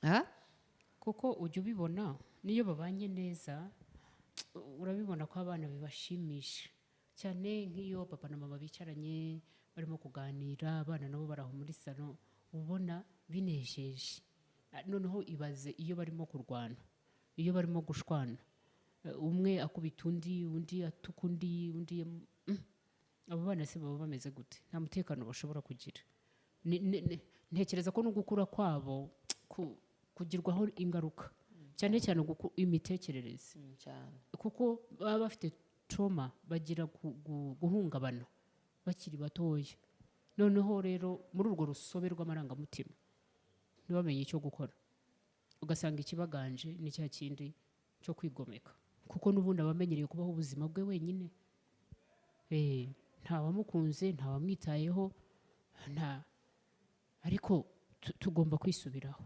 Ha? Kuko ujya ubibona n'iyo babanye neza, urabibona ko abana bibashimisha cyane, nk'iyo papa na mama bicaranye barimo kuganira, abana nabo bari aho muri salon, ubona binejeje. Noneho ibaze iyo barimo kurwana, iyo barimo gushwana, umwe akubita undi, undi atuka undi, undi abo bana se baba bameze gute? Nta mutekano bashobora kugira. Ntekereza ko no gukura kwabo kugirwaho ingaruka, cyane cyane imitekerereze. Cyane. Kuko baba bafite trauma, bagira guhungabana bakiri batoya. Noneho rero muri urwo rusobe rw'amarangamutima ntibamenye icyo gukora, ugasanga ikibaganje ni cya kindi cyo kwigomeka, kuko n'ubundi aba amenyereye kubaho ubuzima bwe wenyine. Nta wamukunze, nta wamwitayeho, nta. Ariko tugomba kwisubiraho.